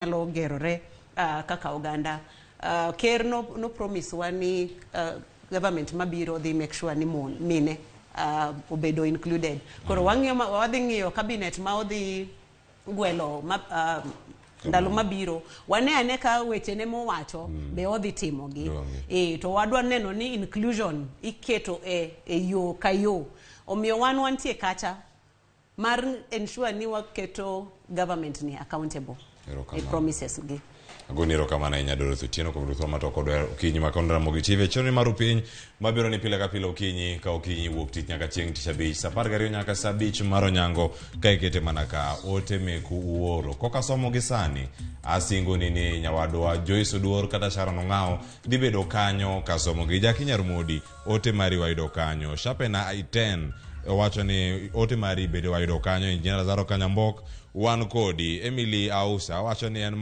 Nyalo gerore kaka oganda. Ker no, no promise wa ni government mabiro dhi make sure ni mon, mine obedo included. Koro wang'iyo ma, wadhi ng'iyo cabinet ma odhi gwelo ma, ndalo mabiro wane ane ka wechene mowacho be odhi timogi. Donge. E, to wadwa neno ni inclusion iketo e yo ka yo. Omiyo wan wantie kacha mar ensure ni waketo government ni accountable e Erokamano. promises gi. Agoni erokamano ahinya, Dorothy Otieno, kuom ruodhwa ma kodwa okinyi ma kod Ramogi TV. Chenro mar piny mabiro ni pile ka pile okinyi ka okinyi, wuok tich nyaka chieng' tich abich, saa 12 nyaka saa 5 mar onyango, ka ikete mana ka ote meku uoro. Koka somo gi sani, asingo ni nyawadwa Joyce Oduor kata Sharon Ong'awo dhi bedo kanyo ka somo gi. Jaki Nyarmodi, ote mari wayudo kanyo. Shapena Iten owacho ni ote mari bende wayudo kanyo. Engineer Lazaro Kanyambok, wan kodi. Emily Ausa wacho ni en